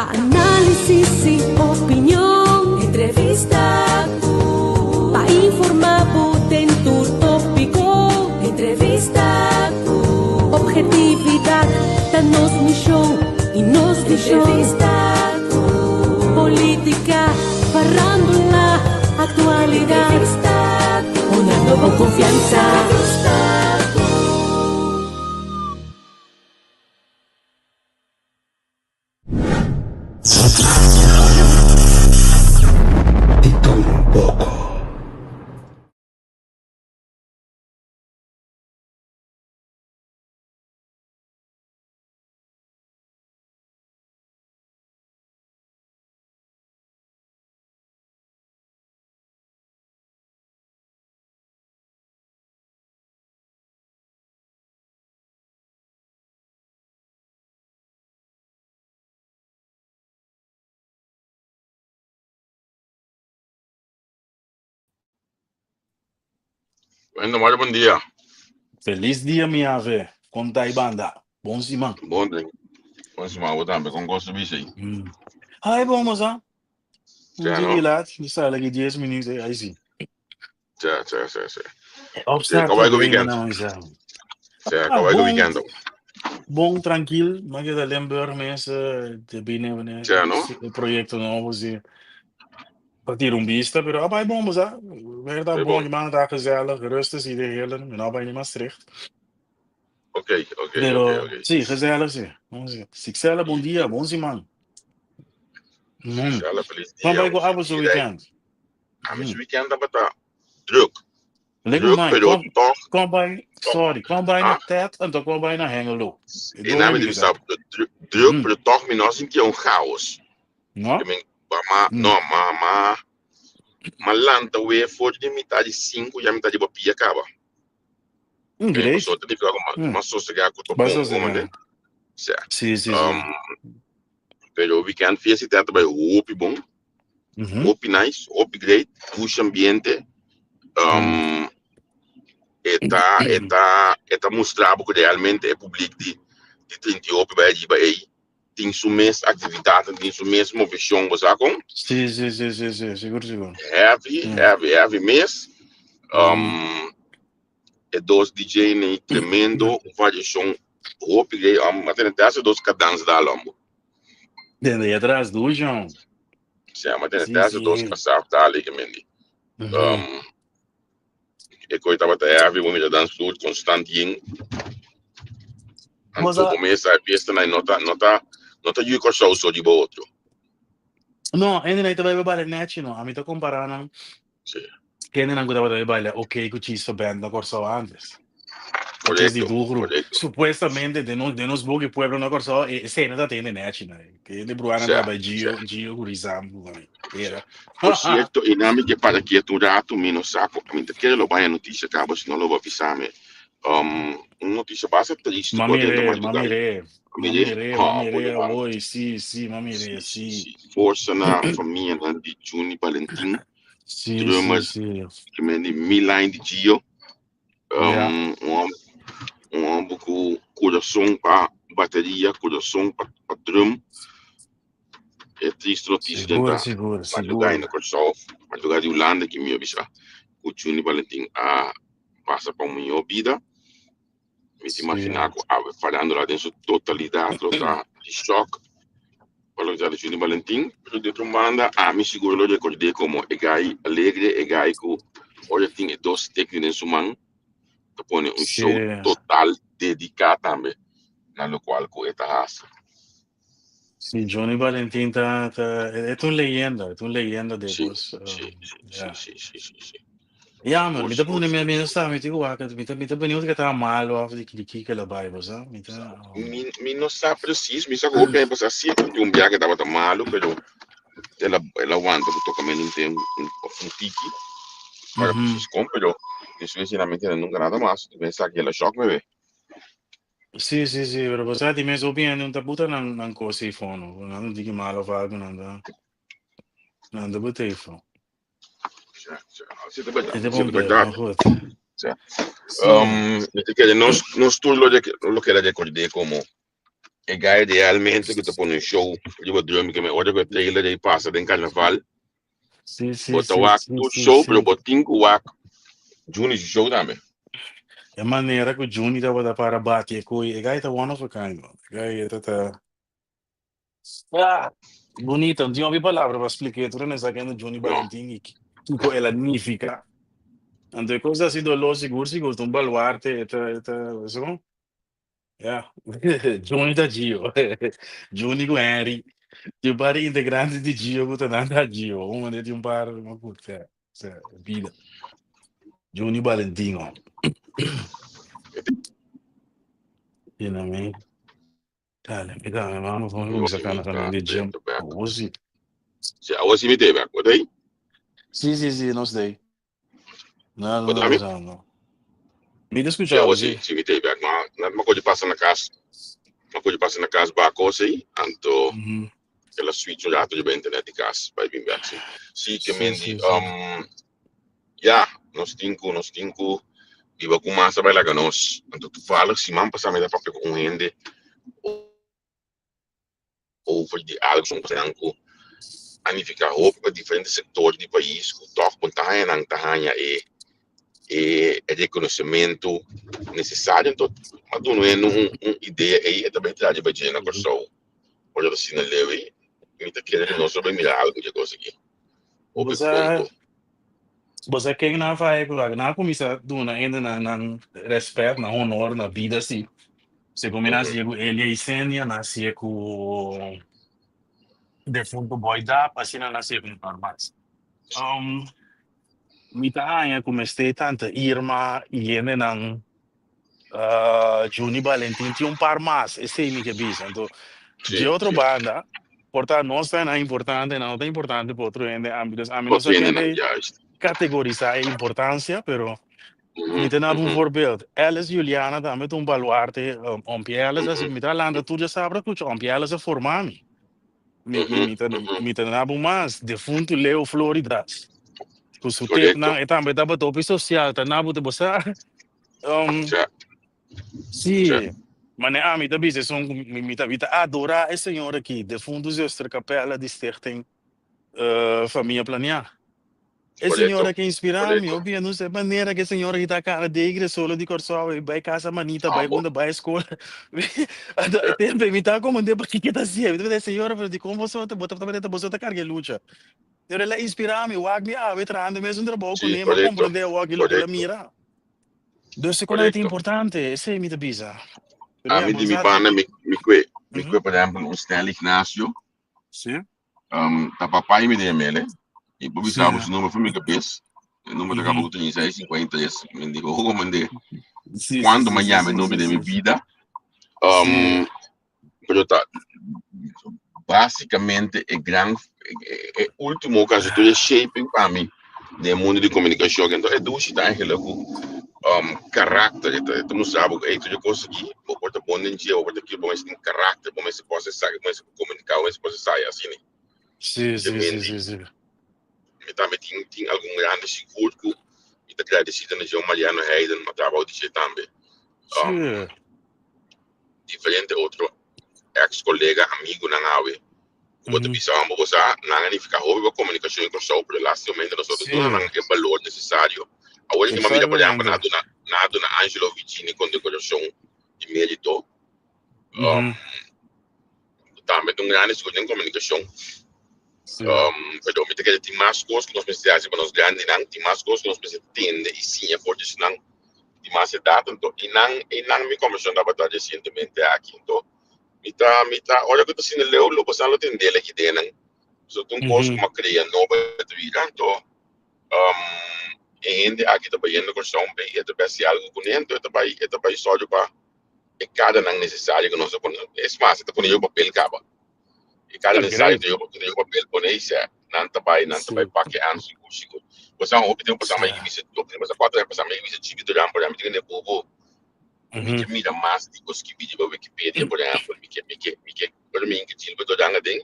Pa análisis i opinion. Entrevista ku. Pa informá bo den tur tópiko. Entrevista ku. Obhetividat ta nos mishon i nos vishon. Entrevista ku. Polítika, farándula, aktualidat. Entrevista ku. Hunando bo konfiansa. Entrevista ku. Di tur un poko. Bueno, Mario, bom dia. Feliz dia, mi ave. Kon ta banda? Bon siman. Bon dia. Bon siman, bo tambe. Kon gosto bisa aí? Ai, bon, moça. Un Ja, dia no? laat, mi sali aki 10 minuut, aí sim. Ja, ja, ja, ja. Opstart Kom bij problema weekend. nou, isa. Ja, Ah, kom bij bon. weekend. Bon, tranquil. Maar ik Limburg mensen, de binnen, Ja, no? proyecto nobo, sí. Pa tira un bista, pero a bai bon, moça. Weer daar Bai bon, bon. die man daar gezellig, rustig, zie de hele, nou bij Maastricht. Oké, Pero, oké. sí, gezellig, sí. Bon, sí. Sixela, bom dia, bon siman. Sixela, feliz Kon dia. bai ku abo su weekend? Ah, mi weekend tabata druk. Lekker Druk, man, pero kom, toch. kom bij, sorry, kom bij Ah. naar Tet en dan kom bij naar Hengelo. E nami di bisa druk, druk, pero toch mi no sinti un chaos. No? I mean, ma, no, ma, ma, ma lanta we voor di mitad di 5, ya mitad di bapia kaba. Great. So, te digo, ma, ma sosega ku to Mas bon, sosega. como, né? Sa. Sí. Pero weekend fiesta teatro bai hopi bon, hopi nice, hopi great, dushi ambiente. E ta mustra ku realmente e publiek di 38 bai riba ei tin su mes aktividat, tin su mes moveshon, bo sa kon? Sí, sigur. Heavy, heavy, heavy mes. E dos DJ nei tremendo, un variashon hopi great. A tene te dos kadans da lombo. Dende aí atrás do João. Sim, mas tene te dos kasaf da ali que mendi. E koi tabata heavy, bo mira dance floor constant yin. Mas Anto começa a fiesta na nota yu ko so di bo otro. No, ainda não também baile net, no. A mim tá comparando. Que ainda não gostava de baile, ok, que tinha band na Corsão antes. Antes de duro. Supuestamente, de nos Bug Pueblo na Corsão, e se ainda tem net, né? Que de Bruana da Gio, Gio Gurizam, era. Por cierto, e nami que para aqui un rato, mi no saco, mi te quiere lo vaya noticia cabo, si no lo va a avisarme. Un noticia basta triste. Mamiré, mamiré. Mamiré, mamiré, oi, sí, mamiré, sí. Forsa na famia na di Juni Valentin. Sí, Drummers, que me di Milan di Gio. Un homem com coração para bateria, coração para drum. É triste notícia Seguro, da seguro, madrugada seguro. na Corsol, madrugada de Holanda que me avisa. O Juni Valentin a passa para uma vida. Me te imaginar que a falando lá dentro totalidade, tá de choque. Para de Juni Valentin, pero de outra banda, a mim seguro lo recordei como e gai alegre, e gai que olha tinha dos técnicos em sua mão, te pone um show total dedicado também, na lo qual que eta raça. Sí, Johnny Valentín tá, é uma leyenda depois. Sí, sí. Ja, man, Por mi ta pone supuesto. mi mi sa mi digo ah, mi ta benieuwd que tá malo of di que la Bible, sa? Mi ta Mi no sa precies, mi sa que o assim, un viaje estaba tan malo, pero ela aguanta, porque toca menos un, un tiki, para precies com, pero eso sinceramente nunca nada más. Pensa que ela shock bebé. Sí, pero pues di me so bien un taputa nan cosi fono, nan di malo of algo nan da. Nan da botefo. Ja, ja, zit er verdade, Het is zit er bom, verdade. maar goed. Ja. Sí. Me te quer, nos, nos tu lo, lo que era recordé como E guy realmente ku ta pone un show riba drum ke me ora ku e trailer ei pasa den karnaval. Sí, sí, Bo ta sí, wak sí, tur sí, show, pero sí. bo tin ku wak Juni su show tambe. E manera ku Juni tabata para bati e koe, e guy ta one of a kind, man. E guy ta ta Ah, bonito, no tin hopi palabra pa splik'é tur esaki ando Juni No. Valentin i kiko el a nifiká. Anto e kos a hasi doló sigur sigur, ta un baluarte, e ta, e ta, so. Ya, Juni ta Gio. Juni ku Henry. Tin un par di integrantes di Gio ku ta nan ta Gio. Un manera tin un par makutu. Sea, sea, bida. Juni Valentin, oh. You know what I mean? Dale, mi ta, vamos, vamos No, kuminsá si mi kana ta kana di gym. dentro bek. Awor si. Si, awor si mi te bek, bo ta ei? Sí, sí, sí, nos ta ei. Nada Bo no ta mi? pasando. Mi ta Si, skuchá bo, awor si, sí. si mi te bek. Ma, na, ma kos pasa na kas. Ma kos pasa na kas ba kos ei, anto Mhm. el a switch un rato riba internet di kas bai bin bek, si. Si, ke Sí, men di, sí, sí. ya, nos tin ku, nos tin ku biba ku mas a bai laga nos. Anto toevallig siman pasá mi ta papia ku un hende over di algu ku ku a nifiká hopi pa diferente sektor di pais ku tòg bon ta haña nan ta haña e e rekonosementu nesesario. Anto a duna hende un un idea ei e ta bai traha riba dje na Kòrsou. Ora ta asina leu ei mi ta kere ku nos lo bai mira algu dje kos aki Bo hopi sa pronto. bo sa ken nan faya ku nan a kuminsá duna hende nan nan rèspèt, nan honor, nan bida si. Segun mi nan hasié ku Elia Isenia, nan hasié ku defunto Boy Dap, asina nan hasié ku un par mas. Mi ta haña ku mester tanta Irma i hendenan Juni Valentin tin un par mas, esei mi ke bisa. Anto, dje otro banda, por ta nos ta nan importante, nan no ta importante pa otro hende. Ami, dus ami no sa kende kategorisá e importansia, pero mi ta daba un voorbeeld. Alice Juliana tambe ta un baluarte. Ompie Alice a, mi ta lanta tur djasabra skucha, Ompie Alice a forma mi. Mi, mi, mi ta, mi ta daba un mas, defuntu Leo Floridas. Ku su tepnan, e tambe tabata hopi sosial, ta nabu te bo sa. Sí, mane ami ta bisa esun ku mi, mi ta, mi ta adorá e señor aki, defuntu zuster Capella di Stichting Famia Planiá. E señor aki inspirá mi, hopi a no sé manera ku e señor aki ta kana degre solo di Kòrsou i bai kasa manita, bai unda bai skol. Anto e tempu ei mi ta komand'é pakiko e ta hasié. Mi ta bisa, señora, pero dikon boso ta, bo ta manera boso ta karga e lucha? Pero el a inspirá mi, wak mi awe trahando e mesun trabou kuné, mi a komprendé awor aki loke el a mira. Dus e konai ta importante, esei mi ta bisa. Pero ya, Ami di mi bo sa banda, mi, mi kue, mi kue por ehempel un Stanley Ignacio. Sí. Ta papai mi den mele. I bo bisa bo su number for mi kabes. E number ta kaba ku 3653. Mi di ho mande. Sí, Cuando sí, mi sí, llama sí, nombre sí, de mi sí. vida. Sí. Pero ta básicamente e gran e, e último caso todo e shaping pa mi den mundo di comunicación. Entonces e dushi ta eigenlijk ku karakter e ta e ta mustra bo ku ey tur e kos aki bo por ta bon den dje bo por ta kiko bo mester tin karakter bo mester por sa bo mester por komuniká bo mester por sa asina. Sí, Ke sí, men sí, di sí, sí. mi tambe tin tin algun grande sigur ku mi ta gradesido na Jean Mariano Heiden mi a traha bou di dje tambe. Sí. Diferente otro ex colega amigunan awe ku bo ta bisa bo bo sa nan a nifiká hopi pa komunikashon i Kòrsou pero lastimamente nos no ta duna nan e balor nesesario. Awor ke mi a mira por ehèmpel nan a duna nan a duna Angelo Vicini kondekorashon di mérito ku tambe ta un grandi sigur den komunikashon. Pero mi ta kere tin mas kos ku nos mester hasi pa nos grandinan, tin mas kos ku nos mester tende i siña for di esnan di mas edat. Anto einan einan mi kombershon tabata resientemente aki. Anto mi ta mi ta ora ku ta asina leu lo boso lo tende lek ideanan. So ta un kos ku mi a krea nobo e bida. Anto e hende aki ta bayendo Kòrsou un bei e ta bai hasi algu kuné anto e ta bai e ta bai sòru pa e kadanan nesesario ku nos a pone. Es mas e ta pone yo papel kaba. E kada nesesario ta yo ta yo papel pone i sè nan ta bai nan ta bai pake an sigur sigur. Bo sa hopi tempu pasá mi a bisa hopi tempu pasá kuater aña pasá mi a bisa Chibi Duran por ehempel mi tin kende bobo mi ke mira mas di bo skibi riba Wikipedia por ehempel mi ke mi ke mi ke ora mi hinka Gilbert Duran aden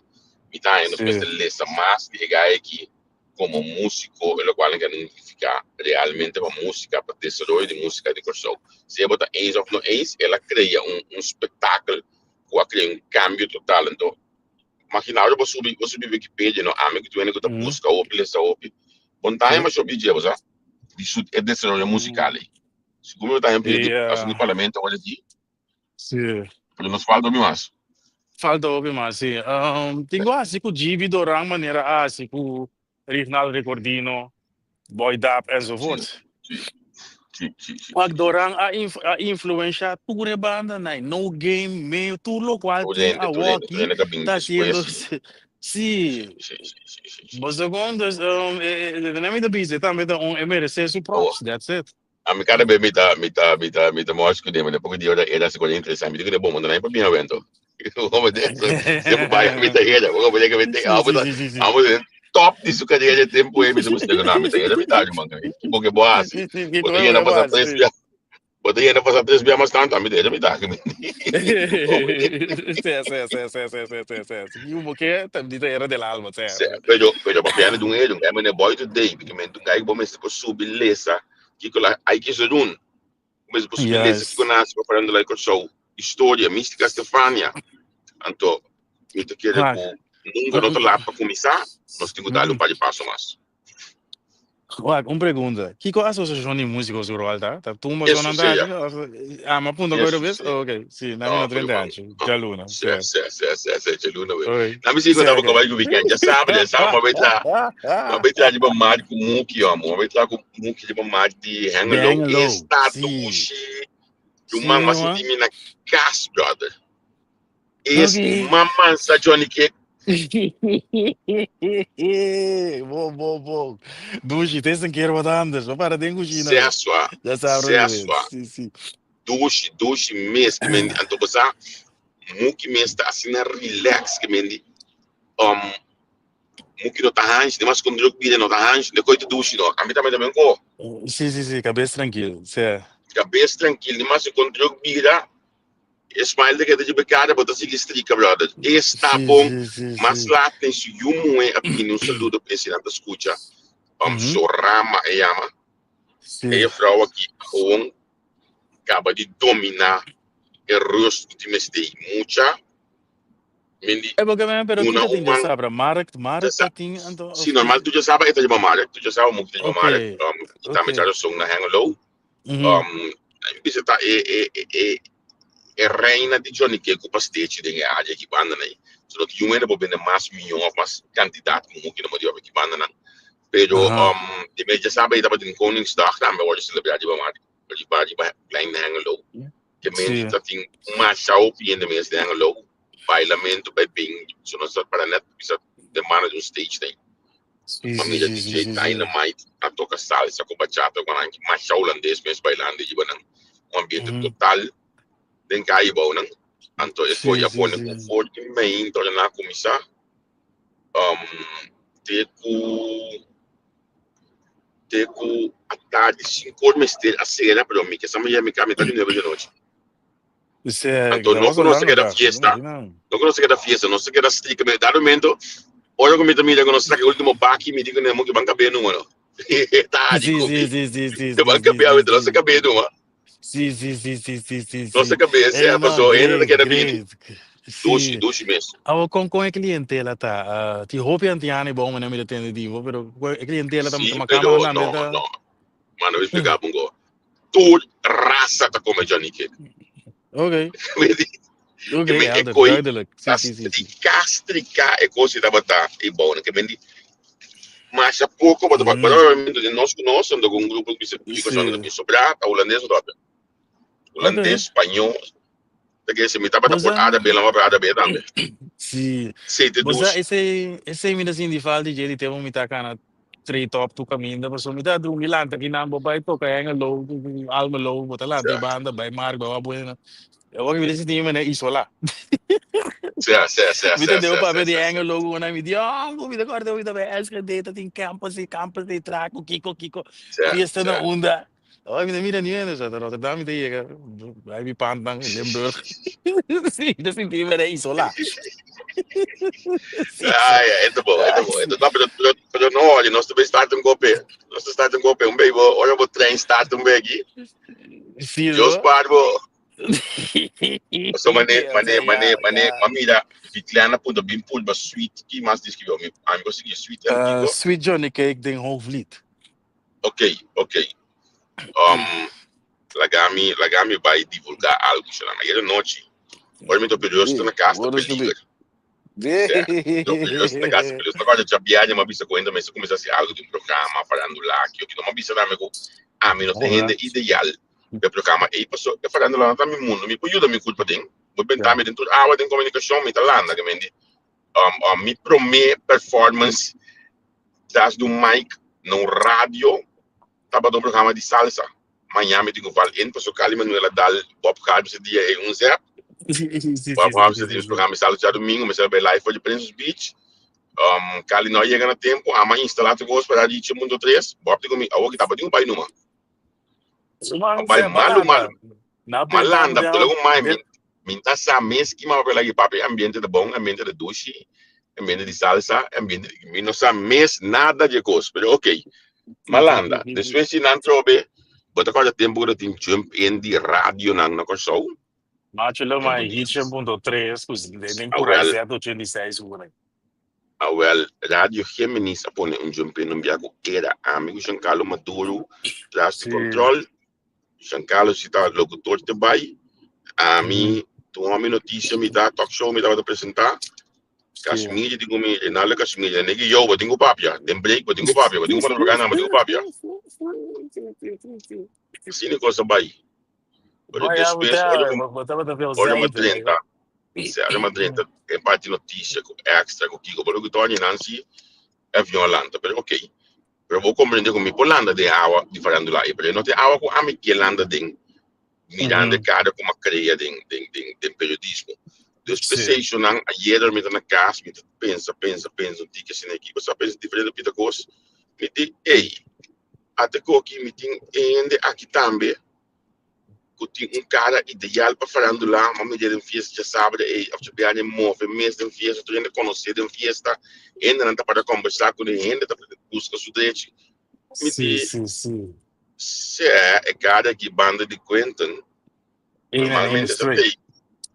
mi ta haña nos mester lesa mas di e guy aki komo músiko e lokual nan ke nifiká realmente pa músika pa desaroyo di músika di Kòrsou. Sea bo ta eens òf no eens el a krea un un spektakel. Ku a krea un kambio total. Anto, imagina ora bo subi, bo subi Wikipedia, no, ami ku tu ku ta buska hopi, lesa hopi. Bon ta hema shopi dje, bo sa? Di su e desaroyo musikal ei. Segun mi ta hema di asuntu di parlamento awor aki. Pero nos falta hopi mas. Falta hopi mas, si. Tin ku hasi ku GB Doran manera a hasi ku Rignal Recordino, Boy Dap enzovoort. Wak Doran a a influencia tur e banda nai No Game, Meo, tur locual tin awoki ta haciendo si. Bo sa con dus e mi ta bisa e tambe ta un e merece su props, that's it. Ami kada be mi ta mi ta mi ta mi ta mors ku dem, poko di ora era se kore interesante, mi di ku bo manda nai pa bin awento. Como de eso, tempo bai mi ta hera, como de que mi te amo amo den top di su carrera de tempo e mi se muestra na mi ta hera mi ta man. Bo ke bo hasi. Bo ta hera pasa tres bia. Bo ta hera pasa tres bia mas tanto, ami ta hera mi ta. Sí, sí, sí, sí, sí, sí, sí, sí. Si bo ke, ta di ta hera del alma, sí. Sí, pero pero papiando de un hera, un guy mene boy today, porque men un guy bo mester por subi lesa, kiko la hay que ser un. Mester por subi lesa kiko nace pa farándula di Kòrsou, historia, Mística Stefania. Anto mi ta kere ku nunka no ta lat pa kuminsá, nos tin ku dal un par di paso mas. Wak, un pregunta. Kiko asosiashon di músiko su ròl ta? Ta tumba so Eso nan ta sea. hasi? Of, ah, m'a punta koe Eso robes? sea. Oh, ok. Si, na mi No, no pero 30 man. aña. Djaluna. Sí, Sí. sí, sí, sí, sí, djaluna, we. Ok. Na mi sí Sí, kontaba ok. kobay ku weekend. Ya sabe, ya sabe, ma bai tra, ma bai tra riba mar ku Muki, homo. Ma bai tra ku Muki riba mar di Di Hengelo. Hengelo. Esta Sí. dushi. Sí, Ruman, m'a man. sinti mi na kas, brother. Es Ok. mamansa Johnny Cake. Bo, bo, bo. Dushi, te een keer wat anders. We para den cucina. we. Sesua, Ya sabe lo que sesua. es. Sí, sí. Dushi, dushi mes. Ke men di, anto bo sa, Muki mes ta asina relax ke men di, Muki no ta hanchi, demas kon druk bida no ta hanchi, de koi ta dushi no. Ami tambe tambe ko. Sí, sí, sí, cabeza tranquilo. Sí. Cabeza tranquilo, demas kon druk bida, E smile ta keda riba e cara, bo ta sigui strika, brother. E sta Sí, bon. sí, sí, Mas sí. laat den su yu muhe a bini un saludo pa esei nan ta scucha. Sorama e yama. Sí. E vrouw aki gewoon caba di domina e rust cu tin mester ei. Mucha mindi Eh, porque men, pero duna kiko un tin de man sabra? Markt, markt Djasa ta tin anto Sí, of normal tu djasabra e ta riba markt. Tu djasabra mucha ta riba markt. Oké, I tambe oké. djarason na Hengelo. Bisa ta e e e e e reina di Johnny Cake ku pastechi den e área aki banda nan. So no tin un hende por bende mas mion of mas kantidat ku muki na motibu aki banda nan. Pero di mes djasabra ei tabatin Koningsdag tambe a wòrdu selebrá riba mar riba riba plein di Hengelo. Ke men ta tin masha hopi hende mes den Hengelo. Bailamentu bai bin so nos ta para net bisa den banda di un stage den. Sí, Ma sí, mira sí, sí, DJ sí, sí. Dynamite a toca salsa cu bachata cu nan masha holandes mes bailando riba nan. Un ambiente total den calle bou nan. Anto e Sí, coi a sí, pone sí. cu for di meinta ora nan a cuminsa te cu te cu atardi cinco or mester a cera pero mi ke sa mi yega mi cas mitad di nuebe di anochi. Sea, Anto ta no was ku nos ta lang keda dag, fiesta, imagina. no ku nos ta keda fiesta, nos ta keda strika. Me dado momento, ora ku mi ta mira ku nos saka e último baki, mi di ku nemo ku ban kab'é numa no. Ta hadi Sí, ku sí, mi. sí, sí, sí, Te sí, ban sí, kab'é sí, awe, nos ta sí. kab'é numa. Sí, sí, sí, sí, sí, sí, Nos ta sí. kab'é, Ey, sea, no, paso hende ta great, keda bini. great. Dushi, Sí. dushi mes. Awo, kon kon e clientela ta? Ah, ti hopi antiano i bon mane mi ta tende divo, pero e clientela ta Sí, makamba pero tambe no, ta. no. Mano, mi explica bo un go. Tur rasa ta come Johnny Cake. Ok. Ok, Ke men e helder, koi duidelijk. Sí, ta sí, sí, sí. strika, strika e kos tabata e bou. Ke men di masha poko, but pero de nos ku nos, ando ku un grupo ku bisa ku son ta sobra, ta holandés o ta. Holandés, spañó. Ta ke se mi tabata por árabe, la por árabe tambe. Sí. Sei te Bosa dus. esei esei mi ta sinti falta dje di tempo mi ta kana straight up tu caminda pasobra mi ta drumi lanta kinan bo bai toca Hengelo Almelo bo ta lanta e banda bai Mark bai Wabuena awor mi ta sinti mi manera isola Sea, sea, sea, mi ta sea, debo sea, papia sea, di sea, sea. Hengelo ku nan mi di oh mi ta corda mi ta bai Enschede ta tin campus y campus di traco kiko kiko Sea, fiesta na sea. unda Ay, mi ta mira ni hende, sa, ta Rotterdam mi ta yega, ay mi pantan, Limburg. Sí, mi ta sinti mi manera isolá. Sí, sa. Ay, ay, ito bo, ito bo, ito. No, pero, pero, pero no, oye, nos ta start un gope. Nos ta start un gope. Un baby, ora bo trein start un begi. Sí, Dios no? guard bo. So mane, mane, mane, mane, ma mira, Vitliana punta bin pulba sweet, ki mas describió mi, ami ko sigui sweet en kiko. Sweet Johnny Cake den Hoofdlied. Ok, ok. Laga mi, laga mi bai divulgá algu, shonnan. Ayer anochi, ora mi topi rust na kas ta peliger. Topi rust na kas ta peliger. Agora djabiaña mi a bisa ku hende mester kuminsá hasi algu di un programa farandula aki, no. Mi a bisa tambe ku ami no ta hende ideal pa e programa ei, pasobra e farandula no ta mi mundu. Mi por yuda mi kurpa den, bo benta mi den tur awa den komunikashon, mi ta landa. Ke men di, mi promé performance tras di un mic na un radio tabata un programa di salsa. Mañana mi tin ku val in pasobra Cali Manuel a dal Bob Harms e dia ei un zep. Bob Harms a tin un programa di salsa djadumingu, mi a bai live for di Princess Beach. Cali no a yega na tempu, amo a instalá tur kos pa Radio 100.3. Bob di ku mi, awor ki tabatin un bai numa. A bai malu malu. Malanda, pero ku mai mi mi ta sa mes ki mama pela ki papia ambiente ta bon, ambiente ta dushi, ambiente di salsa, ambiente di, mi no sa mes nada di e kos, pero ok. Malanda, despues di nan trobe, bo ta kòrda tempu ku ta tin jump in di radionan na Kòrsou? Macho lo mai hit 100.3 ku den Kurai Z 86 ku por ahí. Awel, Radio Géminis a pone un jump in un bia ku era ami ku Giancarlo Maduro tras di control. Giancarlo si ta locutor te bai. Ami, tu homi noticia mi ta talk show mi tabata presenta. Casimir di mi, Renaldo Casimir, negi yo, bo tin ku papia. Den break, bo tin ku papia, bo tin ku pone propaganda, bo tin ku papia. Asina e cosa bai. Pero despues, ora ku, ora mi drenta, si, ora mi drenta e parti noticia ku extra, ku kiko, pero ku Tony Nancy, avion a lanta. Pero ok, Pero bo comprende cu mi por landa den awa di farandula ei, pero e no ta e awa cu ami kier landa den, mirando e cara cu mi a crea den, den, den, den periodismo. Dus p'esei nan ayer ora mi ta na cas, mi ta pensa, pensa, pensa un tiki asina aki, pasobra a pensa diferente pita cos, mi di, ey, ata koki mi tin e hende aki tambe ku tin un kara ideal pa farandula, ma mi den fiesta djasabra ei of djabièrnè move mes den fiesta, tur hende konosé den fiesta, hendenan ta para kombersá ku e hende ta buska su drechi. Mi di, sè, e kara aki banda di Quentin, normalmente e sa tei,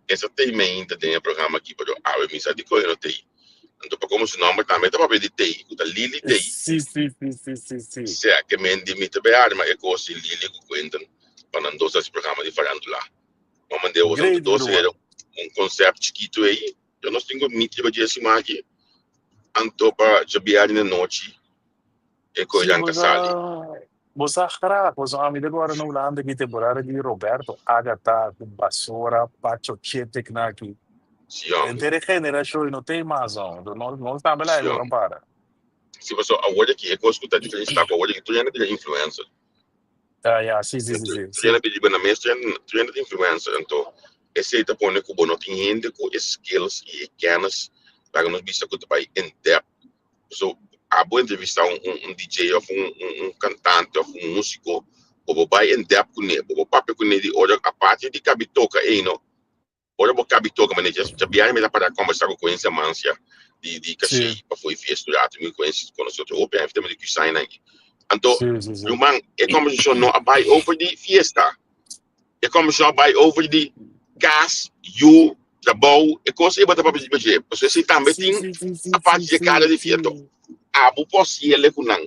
e sa tei meinta den e programa aki, pero awe mi sa dikon e no tei. Anto pa komo su nòmber tambe ta papia di tei, ku ta Lily Tei. Sè, ke men di mi ta bai arma e kos di Lily ku Quentin. pa nan dos hasi programa di farándula. M'a mand'é boso Great, dos ruman. era un concept chikitu ei. Yo nos tin ku meet riba dje siman aki. Anto pa djabièrnè na nochi e Sí, koinan ta bo sa, sali. bo sa graag. Bo sa, ami ta gora na Hulanda aki temporada di Roberto Agatha ku Basora, Pacho Chetik na aki. Sí, hombre. Henter e generashon no tin mas, no. Nos, nos tambe la Sí, e hombre. para. Sí, pasobra awor aki e kos ku ta diferensia ta ku awor aki tur hende bira influencer. Ah, ya, sí, sí, sí, sí, Tur hende sí. bira na mes, tur hende ta influencer. Anto esei ta pone ku bo no tin hende ku e skills i e kennis laga nos bisa ku ta bai in depth. So abo entrevista un, un, un DJ of un, un, un cantante of un músico, bo bo bai in depth kuné, bo bo papia kuné di ora aparte di kabi toka ei no. Ora bo kabi toka manera dja dja biaha mi ta para kombersá ku Quincy Amancia di di Caché Sí. pa foi fiesta un rato mi Quincy konosé otro hopi aña di Cusaina aki. Anto Sí, sí, sí. ruman e kombersashon no a bai over di fiesta. E kombersashon a bai over di kas, yu, trabou, e kos ei bo ta papia riba dje. Pasobra esei tambe Sí, tin sí, sí, sí, a parti sí, dje kara sí, di fiesta. sí. Abo por hasiel ku nan.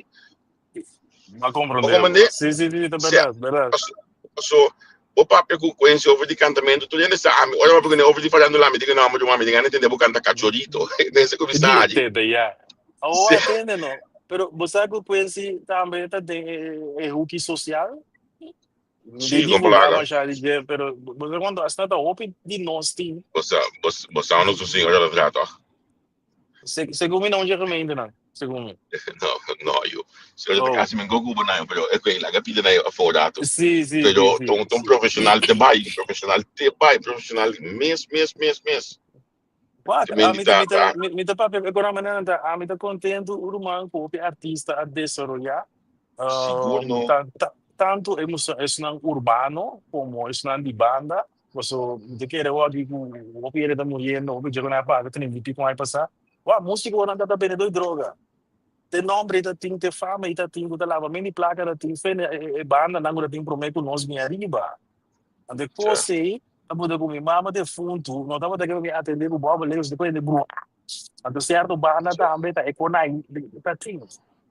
Ma Bo comprende. comprende? Sí, sí, sí, ta Sea, verdad, verdad. paso, paso, bo papia ku Quincy over di kantamento, tur hende sa ami. Ora papia ku ne over di farándula, mi diga no, amo mami, diga entende bo kanta kachorito. Nese ku mi sa ari. Tete, ya. Oh, Sea, atende no. Pero bo sa ku Quincy tambe ta den e, e hoekie social? De sí, kon divulgar palabra. masha di dje, pero bo sa cuando hasta ta hopi di nos tin. Bo sa, bo, bo sa uno su sin ora ta trata. Se, segun mi no dje gemeente nan, segun mi. No, no, yo. Si ora ta Oh. casi men goku bo pero e kwe laga pide na afo rato. Sí, sí, sí, Pero sí, ton ton sí. profesional te bai, profesional te bai, profesional mes, mes, mes, mes. Wat, Te men a di mi ta, ta, mi ta, ta. mi, mi ta papia e manera ta, a mi ta contento ruman ku hopi artista a desaroyá. Sigur no. Ta, ta, tanto e musa esnan urbano como esnan di banda. Paso mi ta kere wak ku hopi hende ta muriendo, hopi dje ku nan a paga 30 i pico aña pasá. Wak, músikonan ta ta bendedó di droga. Te nomber ei ta tin, te fama ei ta tin, ku ta laba mini plaka ta tin, fe e, e bandanan ku ta tin promé ku nos bin ariba. Anto e kos ei tabata ku mi mama defuntu no tabata ke pa mi atendé ku Bob Lewis despues di brua. Anto sierto banda tambe ta e konai ta tin.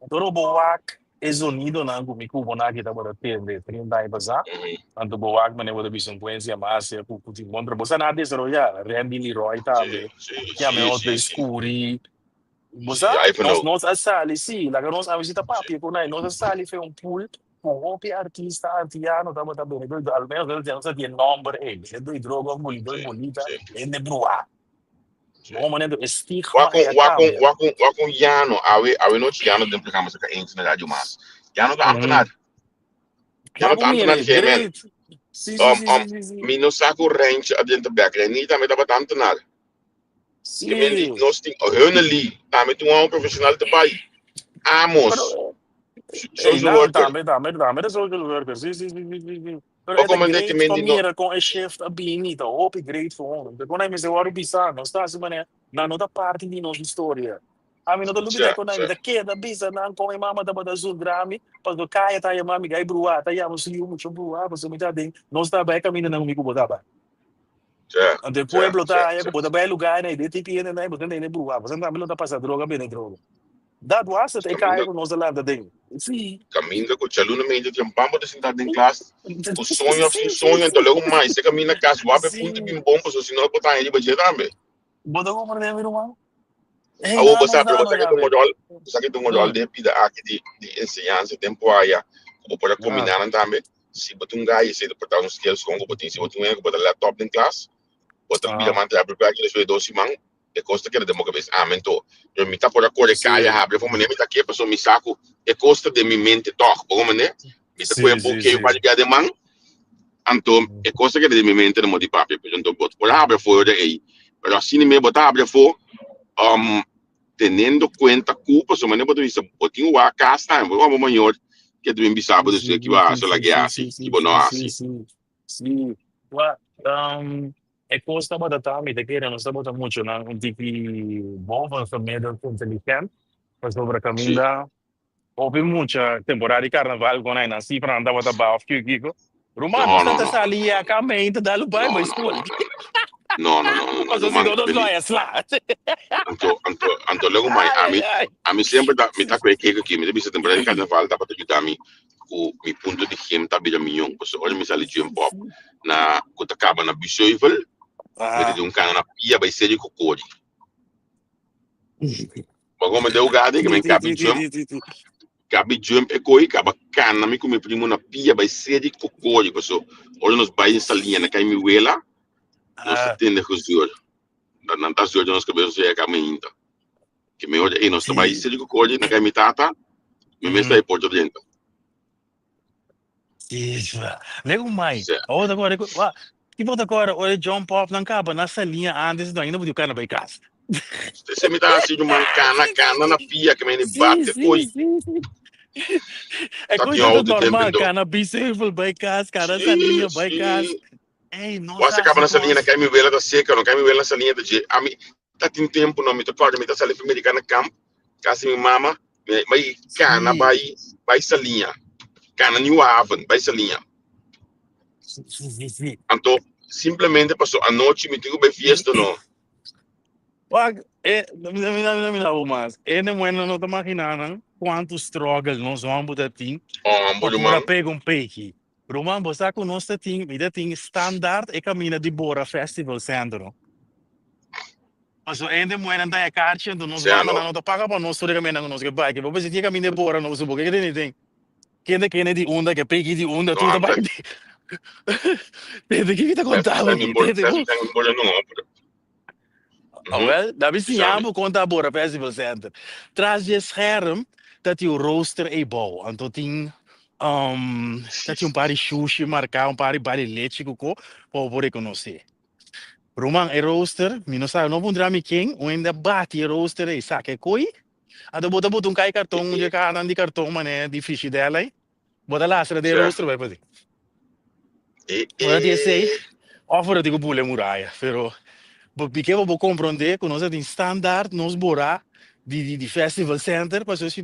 Anto ora bo wak e zonidonan ku mi kubonan aki tabata tende 30 aña pasá, anto bo wak manera bo ta bisa un kuensia mas ya ku tin bon trabou. Sa nan a desaroyá, Randy Leroy tambe, yama e otro e Scuri. Bo sa, nos nos a sali, sí, laga nos a si ta papia ku nan, nos a sali fe un pool ku hopi artista antiano tabata bini, al menos nos a tin e nòmber ei, Bini Droga òf Bulidor Bolita, hende bruá. Bon momento e stigma ei a cambia. Wak un, wak un Jano, awe, awe nochi Jano den programa saka eens na Radio Mas. Jano ta ambtenaar. Jano ta ambtenaar di GMN. Sí, sí, sí, sí, sí. Mi no sa ku Rentje a drenta bek. Renier tambe tabata ambtenaar. Sí. Ke men di, nos tin, Hunnely tambe tin un hòmber profesional te bai. Amos, Pero, social ei, nan worker. tambe, tambe, tambe ta social worker. Sí, sí, sí, sí, sí, sí. Pero Bo e ta komandé ke great men pa di no. mira kon e shift a bini, ta hopi great for honden. Te kon ai mester wòrdu bisa, nos ta hasi manera nan no ta parti di nos historia. Ami no ta lubidá Sja, kon ai, sja. mi ta keda bisa nan kon e mama tabata zundra mi, pasobra kaya ta yama mi gai bruá, ta yama su yu mucho bruá, pasobra mi ta den, nos ta bai kaminda nan ku mi ku bo ta bai. Sja, Anto e sja, pueblo sja, ta haya sja. ku bo ta bai e lugá ei, den tipi hende nan, bo ta tende bruá, bo tambe lo ta pasa droga bende droga. Dat was het, e Kaminda, kaya ku nos a lanta den. Sí. kaminda ku djaluna mente trempan bo ta sinta den klas ku soño of sin Sí, sí, soño, anto sí. luego mais e kaminda kas wak e punto Sí. bin bon pasobra si no bo ta haña riba dje tambe. Bo ta comprende mi ruman? Hey, Awor na bo nos sa, pero na bo no sa ke ta un yabe. ròl, bo sa ke ta un ròl den bida aki di di enseñansa tempu aya ku bo por a kombiná nan tambe. Si bo tin un gai esei ta por ta un skills kon ku bo tin. Si bo tin un hende ku bo ta laptop den klas, bo ta bira mantene abri plaki despues di dos siman e kos ta keda den bo kabes. Amen to. Pero mi ta por a kore kaya habri for manera mi ta ke pasobra mi sa ku e kos ta den mi mente tòg. Bo komprende? Mi ta kohe bokeo pa di bia den man, anto e kos ta keda den mi mente na mo di papia. Pero anto bo por habri afó ora ei. Pero asina mi bo ta habri afó um, teniendo kuenta ku pasobra manera bo ta bisa bo tin wak kas tambe. Bo wak bo mayor ke ta bin bisa bo despues ki bo a hasi o lag'e hasi, ki bo no hasi. Sí, wa, e kos tabata ta, mi ta kere nos tabata muchanan un tiki boven gemiddeld inteligent, pasobra kaminda hopi mucha temporada di karnaval kon ai nan sifranan tabata baho of kiko kiko. Ruman, No, nos no, tabata no, sali no, ya ka meinta dal un bai no, bai no, skol. no, no, no, no, no, no, no, Pasobra si ruman, no nos lo beli, haya sla. anto, anto, anto luego mai, Ai, ami, ai, ai. ami semper ta, mi ta kwe kiko aki, mi ta bisa temporada di karnaval tabata yuda mi ku mi punto di gym ta bira mion, pasobra ora mi sali gym pop na ku ta kaba na Biesheuvel, mi ta di un kana na pia bai serie ku kori. Bo come de ugade ke men kabi jump, kabi jump e koi kaba kana mi ku mi primo na pia bai serie ku kori, paso ora nos bai in salinha na kai mi wela, nos ta tende gezuur. Dan nan ta zuur nos kabes nos ya kama hinta. Ke men ora ei nos ta bai serie ku kori na kai mi tata, mi mes ta e porta drenta. Isra. Lego mai. Sea. Awor ta kore wa. Tipo ta kore ora John Pop nan kaba na salinha antes no ainda bo kana bai kas. Se mi ta hasi ruman kana kana na pia ke men bate koi. E Ta koi tin ta auto tempo normal endo. kana Biesheuvel bai kas, kana salinha bai kas. Ey no Wase sa kaba hasi na salinha na kos. kai mi wela ta seka no kai mi wela na salinha ta dje. Ami ta tin tempo no mi ta kòrda mi ta sali for Americana camp kasi mi mama mi bai kana bai bai salinha kana New Haven bai salinha. Anto simplemente paso anochi mi tin ku bai fiesta no. Wak, e, mi mi mi mi bo mas. E ne muena no ta imagina nan kuantu struggle nos homber ta tin Oh, pa por a ruman. pega un peki. Ruman, bo sa ku nos ta tin, mi ta tin standaard e kamina di Bora Festival Center no. Paso hende muenan ta e karchi, anto nos Sea mama no. nan no ta paga pa nos tur e kaminda ku nos ke bai. Ke bo bisa tin e kaminda di Bora no, bo ke tene den. Kende kende di unda, ke peki di unda, No, tur ta am bai. Tende ki mi ta konta bo aki? Tende bo. Bora no, pero Ah, wel, dat is Bisa mi. siña bo kon ta Bora Festival Center. Tras di e scherm ta tin un rooster ei bou. Anto tin ta tin un par di shushi marká, un par di bar di lechi ku ko pa bo por rekonosé. Ruman, e rooster, mi no sa, no puntra mi ken, un hende a bati e rooster ei, saka e koi. Anto bo ta buta un kai karton, un dje kahanan di karton manera di frishidèr ei, bo ta lastra den e rooster bai paden. Ora di esei, of ora di ku bula e muraya, pero bo bik'e bo por komprondé ku nos a tin standaard nos borá di di di festival center pasobra si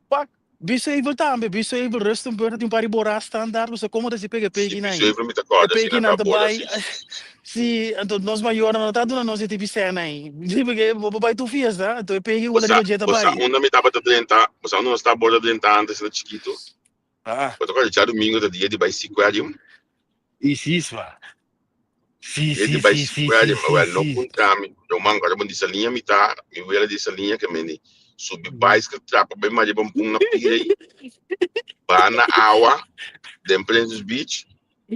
pak. Biesheuvel tambe, Biesheuvel, Rustenburg tin un par di borá standaard, bo sa como ta si pega e Si, pekinan. Biesheuvel mi ta E corda si nan pekinan ta ta bora bai, si si si. si, anto nos mayornan no ta duna nos e tipi sèn ei. Si, porque bo por bai tur fiesta, anto e peki Bo unda sa, riba dje ta bo sa bai. unda mi tabata drenta, bo sa unda nos ta bora drenta antes na chikito? Ah. Bo ta corda djadomingo ta dia di bai Seaquarium? I si, swa. Si, Dia di si, bai si, si, Seaquarium, si, si, awel no si. puntra mi, ruman, ora bo di Saliña mi ta, mi wela di Saliña ke mende subi bicycle trapa bai Maria Pampun na pira ei, baha na awa den Princess Beach,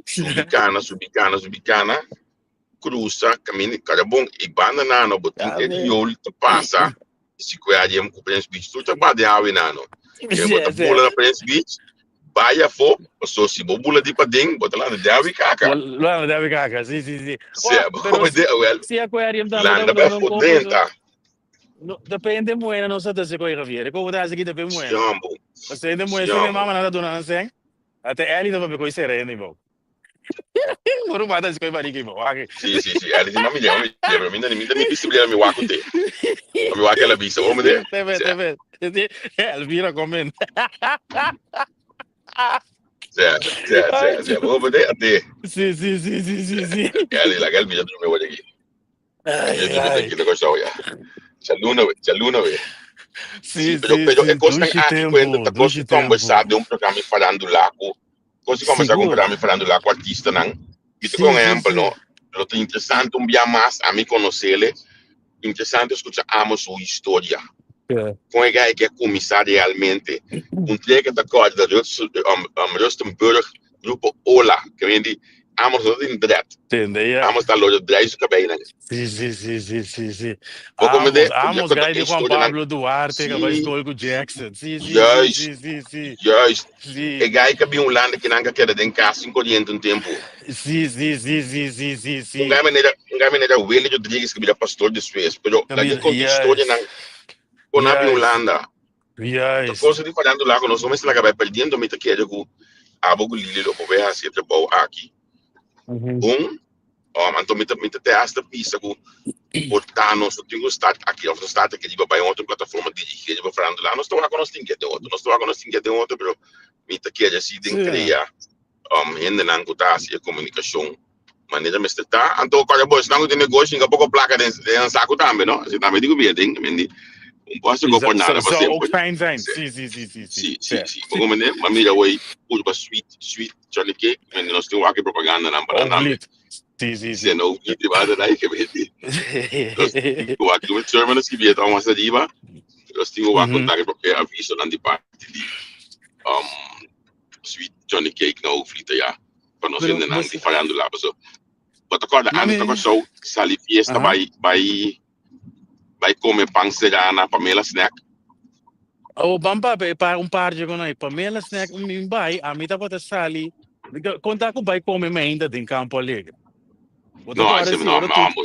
subi kana, subi kana, subi kana, cruza caminda cada bon y banda nano bo tin e riool ta pasa Seaquarium cu Prince Beach tur ta bate awe nano ke bo ta bula na Prince Beach bay afo paso si bo bula di paden bo ta landa de awe kaka Landa de awe kaka si si si si bo de wel Seaquarium tambe landa bay afo drenta No, depende muena nos ta desi koe Javier. Koe ta hasi ki depende muena. Si hombo. Depende muena. Si mi mama nan ta duna nan sen. Ate Eli ta papia koe serena i bo. Por un mata si koe barika i bo. Wak. Si, si, si. Eli di mami de, mami de. Pero mi mi mi bisti mi wak te. Mi wak ela bisa. Ome de. Tebe, tebe. Elvira comment. Si, si, si, si. Ome de, ate. Si, si, si, si, si, si. Eli, la Elvira mi wak aki. Ai, Yo ai. tranquilo con show ya. Chaluna we, chaluna we. Sí, Sí, pero sí, pero sí. e cosnan Dushi aki cuenta tempo, ta cos dushi di conversa tempo. de un programa farándula cu cos di conversa cu un Sigur. programa farándula cu artistanan. Mi ta Sí, con sí, ejemplo, sí. no. Lo ta interesante un bia mas a mi conocele, interesante escucha amo su historia. Ja. Con e guy ke cuminsa realmente. Un trek ta corda Rustenburg Grupo Ola, ke men di amos no tin dread. Tende, ja. Amos ta loyo draai su cabey nan. Sí, sí, sí, sí, sí, sí. Bo Amos, comprende? Ku Amos, ta guy e di Juan historia nan. Pablo Duarte, que vai Sí, school ku Jackson. Sí, sí, sí, juist, sí, sí, sí. juist. Sí. E guy ka bin Hulanda ki nan ka keda den cas sin coriente un tempo. Sí, sí, sí, sí, sí, sí, Un sí. guy manera, un guy manera Willy Rodriguez que bira pastor despues, pero laga Camila, conta historia yes, nan con a bin yes, Hulanda. Ta yes. cosa di farándula ku nos no mester laga bai perdiendo. Mi ta kere ku abo ku Lili lo por bai hasi e trabou aki. Bon, anto mi ta mi ta te hasta bisa ku por ta nos no tin ku start aki of nos start aki riba bai un otro plataforma dirigí riba farándula. Nos ta wak ku nos tin ke den otro, nos ta wak ku nos tin ke den otro, pero mi ta kere si den krea hendenan ku ta hasi e komunikashon manera mester ta. Anto kòrda bo, esnan ku tin negoshi hinka poko plaka den den saku tambe, no? Así tambe di ku bia den, men di un poste Sí, go por nada pa zou ook semper. fijn zijn. Sí, Sí, sí, sí, sí, sí. sí, sí, Sí. sí. Bo komende, ma mira wei purba sweet, sweet Johnny Cake, men nos tin wak e propaganda nan pa nan tambe. Hoofdlied. Sí, sí, Sí, sí. no, hoofdlied di banda dai ke beti. Nos tin ku wak, mi Sherman a skibi e ta mas ariba, nos tin ku wak kontak e aviso nan di parti di Sweet Johnny Cake na Hoofdlied aya. Pa nos Pero hendenan bos di farándula paso bo ta kòrda mami antes na Kòrsou sali fiesta aha bai bai bai kome pan será na Pamela Snack. Oh, ban papia e par un par dje kon ai Pamela Snack mi bai ami tabata sali konta ku bai kome meinda den Campo Alegre. Bo ta No, kòrda ese si no ora no tur ambo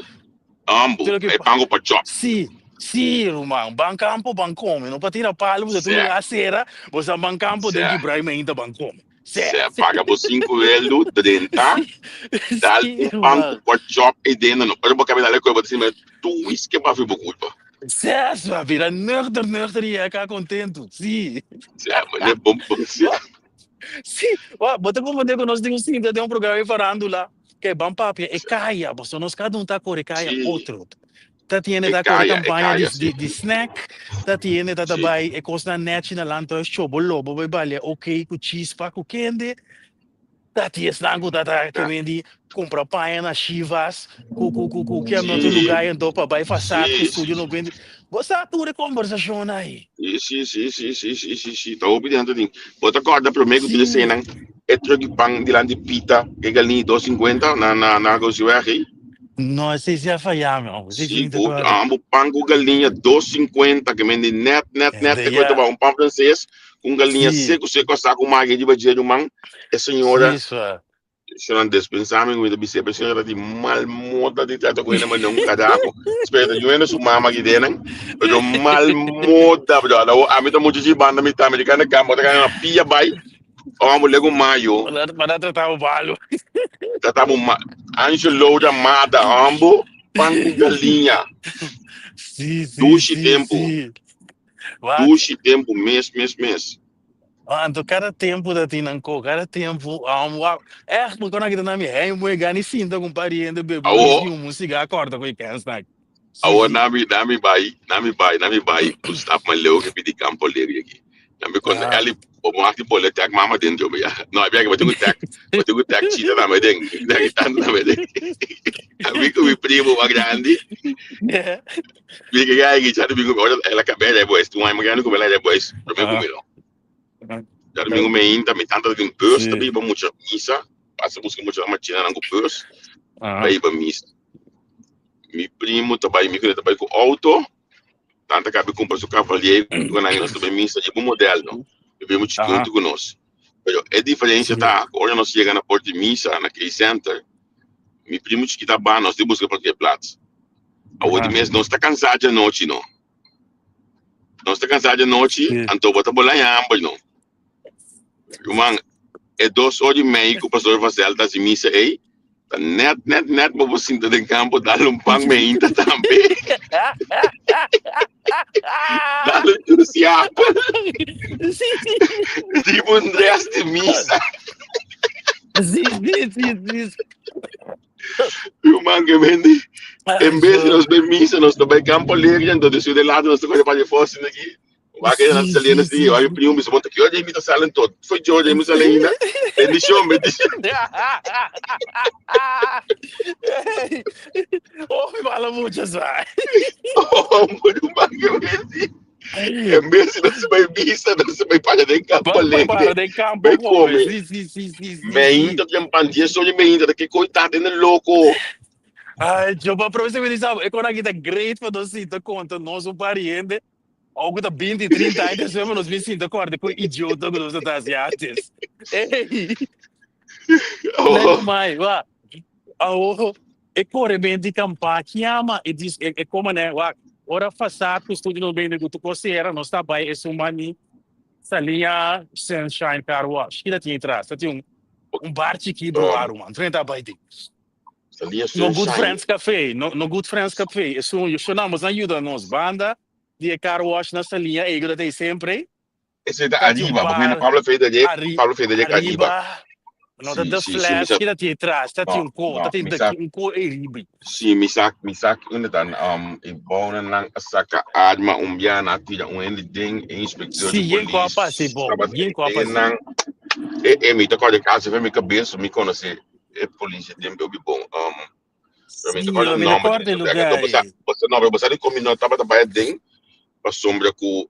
ambo tur e pan ku pa chòp. Si si ruman ban campo ban kome no pa tira palo pasobra tur Sè lugar sera bo sa ban campo den sè Gibrai meinda ban kome. Sè paga bo sinku weldu, drenta, dal Sí, un pan ku ruman. pork chop ei dentro no. Ora bo kaba dal e kue bo ta sinti tu whisky pa afri bo kulpa. Sè, a bira nuchter, nuchter i eka kontentu. Sí. Sè, mane bon bon sè. Sí, wa, bo ta komprende ku nos tin un sinta den un programa di farándula ke ban papia e kaya, pasobra nos kada un ta kore kaya otro. Ta tiene E ta kore kaya, e kampaña di kaya, sí. di di snack, ta tiene ta ta bai e kosnan nechi na landhuis chobo lobo bai balia ok ku chispa ku kende, ta tin esnan ku ta ta ke men di kumpra paña na Chivas ku ku ku ku kier otro lugar anto pa bai fasad ku studio 90. Bo sa tur e kombersashonnan ei. Sí, sí, sí, sí, sí, sí, sí, sí. Ta hopi dentro din. Bo ta kòrda promé ku tur eseinan e truck di pan dilanti pita e galini 2.50 na na na Gosiweg ei? No, esei si a fayá mi, hombre. Esei si Sí, mi ta bo kòrda. ambo pan ku galiña 2.50 ke men di nèt nèt nèt Ente te koe ya. ta ba un pan franses ku un galiña seku seku asá ku magi riba dje ruman. E señora Sí, swa. Señor dispensame mi ta bis'é, pero señora ta di mal moda di trata ku hende manera un karajo. Spera ta yuendo su mama aki denan, pero mal moda, bro. Ami ta muchu chi banda mi ta americano campo ta kana pia bai. O amo lego mayo. Para trata bo malo. Trata bo ma Angelo da mada, ambo pan ku galiña. Sí, sí, Dushi sí, tempo. sí. Wak. Dushi tempo mes, mes, mes. Anto kada tempu ta tin nan ko, kada tempu, wak, echt, bo kona kita na mi heimwee gani sinta ku un pariente bebe Awo, whisky, un musiga kòrta ku e kènsnan. Sí, awo sí. nami, nami bai, nami bai, nami bai, un stap mas leu ke pidi Campo Alegre aki. Nami konta Ah. Eli, bo mo akti bole tek mama den djobe ya. No, abia ke bo tin ku tek, bo tin ku tek chita tambe den, tek tanta tambe den. Ami ku mi primo mas grandi, mi ke gai ki chati mi ku ora el a kabia de boys, un ai mas grandi ku mi el a de boys, prome ku Ah. mi no. Djadomingo meinta mi tanta tin bus ta Sí. biba mucha misa, pasa buska mucha machina nan ku bus, Ah. bai hiba misa. Mi primo ta bai, mi kune ta bai ku auto, tanta kabi kumpra su cavalier ku nan nos ta bai misa, dje bon model no. Mi primo Aha. chikuntu ku nos. Pero e diferencia Sí. ta, ku ora nos yega na porta di misa, na Key Center, mi primo chikita ba nos di buska parkeerplaats. Awor di Aha. mes nos ta kansa djanochi no. Nos ta cansá di anochi, Sí. anto bo ta bola hamber, no? Ruman, e 2 or i mei ku pastor Vassel ta hasi misa ei, ta net, net, net bo por sinta den kampo dal un pan meinta tambe. Dal un entusiasmo. Tipo un dress di misa. Sí, sí, sí, sí. Ruman, ke bende. Ay, En vez di yo. nos bai misa, nos ta bai Campo Alegre, anto despues de later nos ta kore pa Fosin aki. Wak e nan saliendo así, wak e primo bisa, "Monta, ki ora mi ta salen tot?" Foi George, mi salen ainda. Bendicion, bendicion. Oh, mi bala mucho, sa. Oh, ruman, ke bende. En vez di nos bai misa, nos bai para den Campo Bai Alegre. para den campo Bai come. come. Sí. Meinta tem pan 10 or di meinta, ke coitado, é louco. Ay, yo pa profe me dice, e kona kita great pa nos sinta konta nos un pariente. Algo ta 20, 30 años después nos bin sinta korda ku idiota ku nos ta hasi antes. Ey, lego Oh, mai, wa. Awo, e kore ben di kampa, kiama, e dis, e, e koma ne, wa. Ora fasad ku studio no bende ku tu kosera, nos ta bai e sumani salinha Sunshine Car Wash. Kita tinha atrás, ta tinha un bar chiquito bar, man. Trenta bai di. Salinha No Good Sunshine. Friends Café, no, no Good Friends Café. Es un, yo namos ajuda nos banda di e car wash na salinha, e que tem sempre. Ese ta Ta tinha un ariba, porque na bar Pablo Frederick, arri Pablo Frederick ariba. arriba. No, Sí, the sí, sí, mi flash sa, que tá atrás, tá no, un co, no, tá mi de sa, un co arriba. Sí, mi sa, mi sa unda dan, e bouwen lang a saka arma un bia na tira un hende den e inspecteur Sí, di yen ko polis. apa si bom, Tabata yen ko apa e si. nan, e e mi ta korde kasi fe mi kabes, mi konoce e polis den be bon. Pero mi ta Sí, korde mi nomber di recordo discoteca. Anto lugar. bosa, bosa no, bosa di komi no tabata bai den, pasobra ku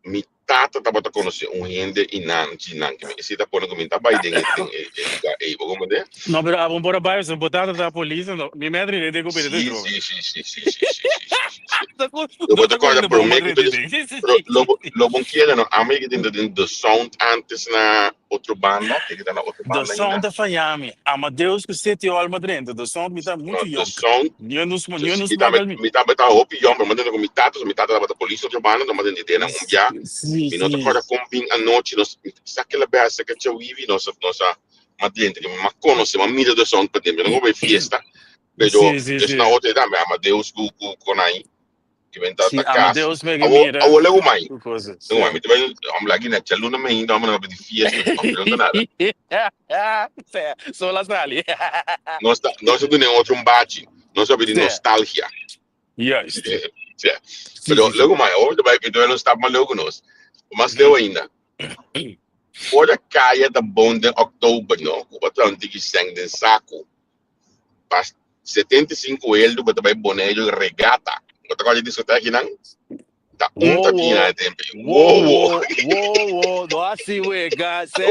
mi tata tabata konosé un hende i nan chi nan ke mi si ta pone ku mi ta bai den e den e e lugá ei, bo komprendé? No, pero abon por a bai, so botata ta polis, no. Mi madre ne de ko pede Sí, droga. sí, sí, sí, sí, sí, sí, sí, sí, sí, sí. Lo No bo ta ta kòrda corriendo bomba promé ku drenta den. Sí, sí, pero sí, lo bo sí. lo bon kier no, ami ke tin den The Sound antes na otro banda, ke ta na otro The banda Sound ainda. ta fallami. Amadeus ku City Hall madrenta. The Sound mi ta No, mucho The jong. Sound Ni nos sí, ni sí, nos mi tambe smakel mi. mi tambe ta hopi yòn, pero mi tende ku mi tata, so mi tata tabata polis otro banda, no m'a tende un bia. Sí, Mi no ta sí. kòrda kon bin anochi, nos sa kila bes ke chawivi, nos nos a ma dentro, mi ma konosé, ma mira The Sound pa dentro, no bai fiesta, pero Sí, sí, es na sí. otro tambe Amadeus ku ku konai, que ben ta Sí, ta kas. Amadeus me que Awo mira. awo lego mai, Ku cosa. lego mai, Sí. mi te bai, am lagi na chaluna me ainda, am na di fiesta, no, pero no nada. Sí, sola sali. Nos ta nos ta otro un bachi, nos ta di nostalgia. Juist. Sí. Sí, Pero sí, sí. lego mai, awo te bai, mi te bai stap mas lego nos. Mas leu ainda. Ora kaya ta bon den oktober no, ku bo ta un tiki seng den saku. Pa 75 eldo bo ta bai Boneiru Regata. Bo ta kòrda discoteca nan? Ta un Wow, ta tin wow. na tempo. Wow, Wow, wow. wow, wow, wow. No así, wega. Sí.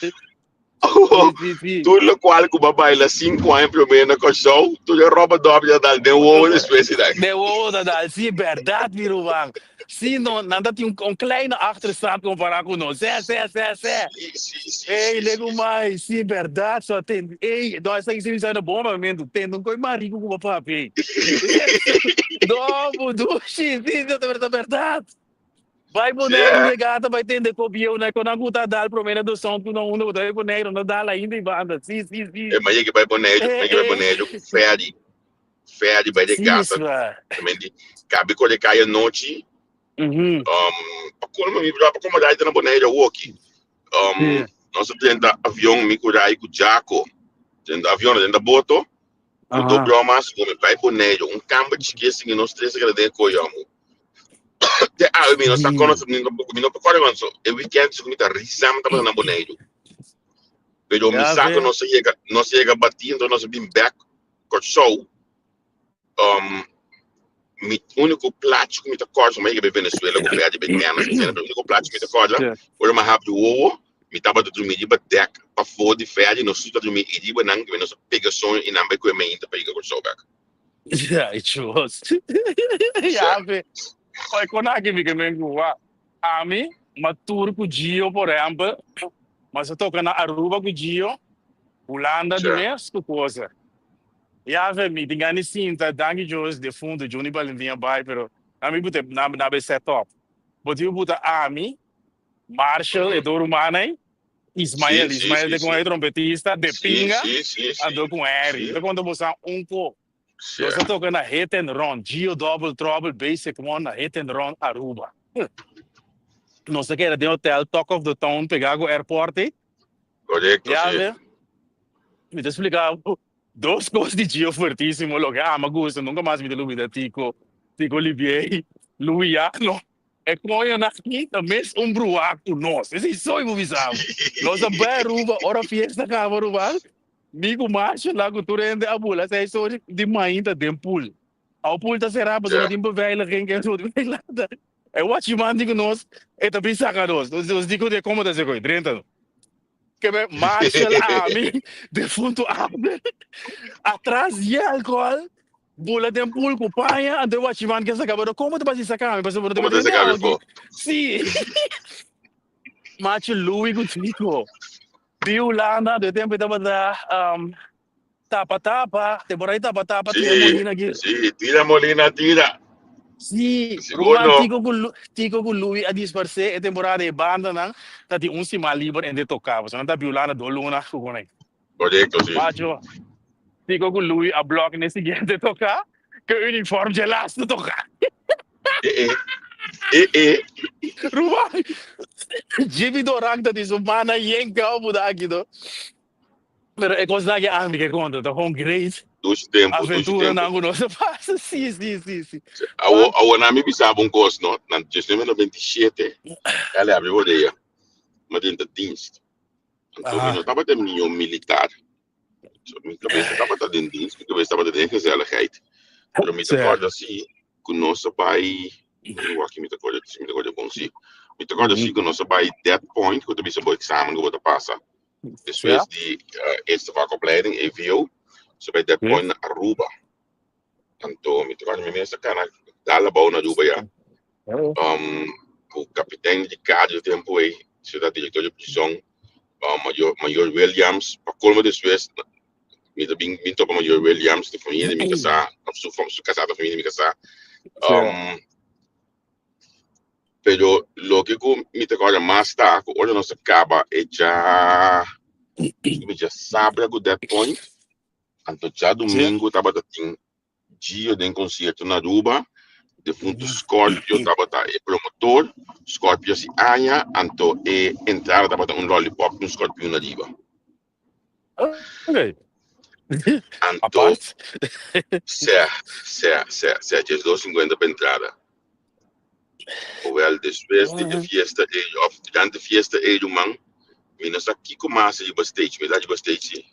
Sí, sí, sí. Tur lokual ku bo a baila 5 aña promé na Kòrsou, tur e roba dòp ya dal den wowo despues di De wow, dat al. Sí, verdad, mi ruman. Sí, no, nanda tin un kleine achterstand compará ku nos. Sí, sí, sí, sí. Sí, sí, sí, Ei, sí, lego sí. mai. Sí, verdad. So, ten, ei, no, essa aqui se me bomba, momento. Tem um coi marico com papi. No, budushi. Sí, sí, verdad, verdad. Vai Boneiru Regata, vai ter de copião, né? Quando a guta dal promena do som, tu não unda, vai Boneiru, não dá ainda e banda. Sí, sí, sí. E mas yega bai Boneiru, yega bai Boneiru ku ferry. Ferry bai Sí, regata. swa. Também di kabi kore kaya nochi. Pa colmo mi pa como Rai ta na Bonaire awoki. Nos a drenta avion mi cu Rai cu Jaco. Drenta avion, drenta boto. Cu do bromas cu mi bai Bonaire. Un kamber chiki así nos tres a keda den e koyo amo. Te awe mi no sa kono mi no mi no por kòrda cuando so e weekend su mi ta risa mi tabata na Boneiru. Pero mi sa ku nos a yega nos a yega batí enton nos a bin bèk Kòrsou. Mi úniko plachi ku mi ta kòrda so mi a yega bai Venezuela ku Ferdi bai Tennessee asina pero úniko plachi ku mi ta kòrda ora mi a habri wowo mi tabata drumí riba dèk pafó di Ferdi nos tur ta drumí i riba nan nos a pega soño i nan bai kohe mainta pa yega Kòrsou bèk. Ja, e chos. Ja, be. Oi, kon aki mi ke men ku wa. Ami, ma tur ku Gio, por ehempel, ma sa toka na Aruba ku Gio, Hulanda di mes ku kosa. Ja, be, mi tin gana di sinta, danki Dios, defunto Juni Valentin a bai, pero na mi buta na na be set up. Bo tin buta ami, Marshall, e dos rumannan, Ismael, Ismael te con e trompetista, de pinga, anto con Harry. Ta conta bosa un co. Nos a toca na Hit and Run, Gio Double Trouble, Basic One na Hit and Run, Aruba. Nos a keda den hotel Talk of the Town pega cu airport ei. Correcto, si. Ya, mi ta explica bo dos cos di Gio fuertisimo, loke ama gusta, nunca mas mi ta lubida Tico, Tico Olivier, Luiano. E koñonan aki ta mes un bruá ku nos. Esei soy bo bisa bo. Nos a bai Aruba ora fiesta kaba Aruba. Mi ku Marshall ku tur hende a bula seis ora di mainta den pool. Awo pool ta será pasobra no tin beveiliging ken so di lata. E wachiman di ku nos e ta bin saka nos. Nos di ku komo ta esei drenta no. Ke me Marshall ami defuntu Abner atras di alcohol. Bula den pool ku paña, anto e wachiman ke saka bo, komo ta basi saka mi pasobra bo no ta Komo ta mete saka mi aki. fo? Si. Machu Louis ku Tico di Hulanda, de tempo e tabata tapa tapa, temporada di tapa tapa, tira Si, Molina aki. si, tira Molina, tira. Si, Sigur ruman no. Tico ku Tico ku Louis a disparsé e temporada e bandanan ta tin un siman liber en de toka, pasobra nan ta bi Hulanda dos luna ku kon ei. Correcto, si. Macho, Tico cu Louis a blok n'e siguiente toca, cu e uniform dje laatste toca. Eh, eh. Eh, eh. Ruman, Jimmy Doran ta di su mana yen cau buda aki do. Pero e cosnan aki ami ke conta, ta gewoon great. Dushi tempo, dushi Aventura tempo. nan cu nos a pasa, si, si, si, si. Awo, awo nan mi bisa bo un cos, no? Na 1997, el a abri bodega, mi a drenta dienst. Anto mi no tabata mihó militar. So, mi cabeza tabata den dienst, mi cabeza tabata den gezelligheid. Pero mi ta corda si ku nos a bai, mi wak mi ta corda, si mi ta corda bon si. Mi ta corda si ku nos a bai that point ku ta bisa bo examen ku bo ta pasa. Despues di uh, eerste vakopleiding, EVO, so bai that point na Aruba. Anto mi ta corda mi mes a kana dal abou na Aruba ya. Ku kapiten di Cadio tempu ei, su ta direktor di prison, mayor, mayor Williams, pa kolmo despues mi ta bin bin topa mayor Williams, di familia di mi kasá, of su, su kasá ta familia di mi kasá. Pero loke ku mi ta kòrda mas ta ku ora nos a kaba e dja, mi dja sabra ku that point, anto djadumingu tabata tin Gio den concierto na Aruba, defunto Scorpio tabata e promotor, Scorpio si aña, anto e entrada tabata un lollipop un scorpion ariba. Okay. Anto, Apart. sè, sè, sè, sè, 12,50 pa entrada. Hoewel despues di e fiesta ei, of durante fiesta ei ruman, mi no sa kiko mas riba stage, mi ta riba stage si.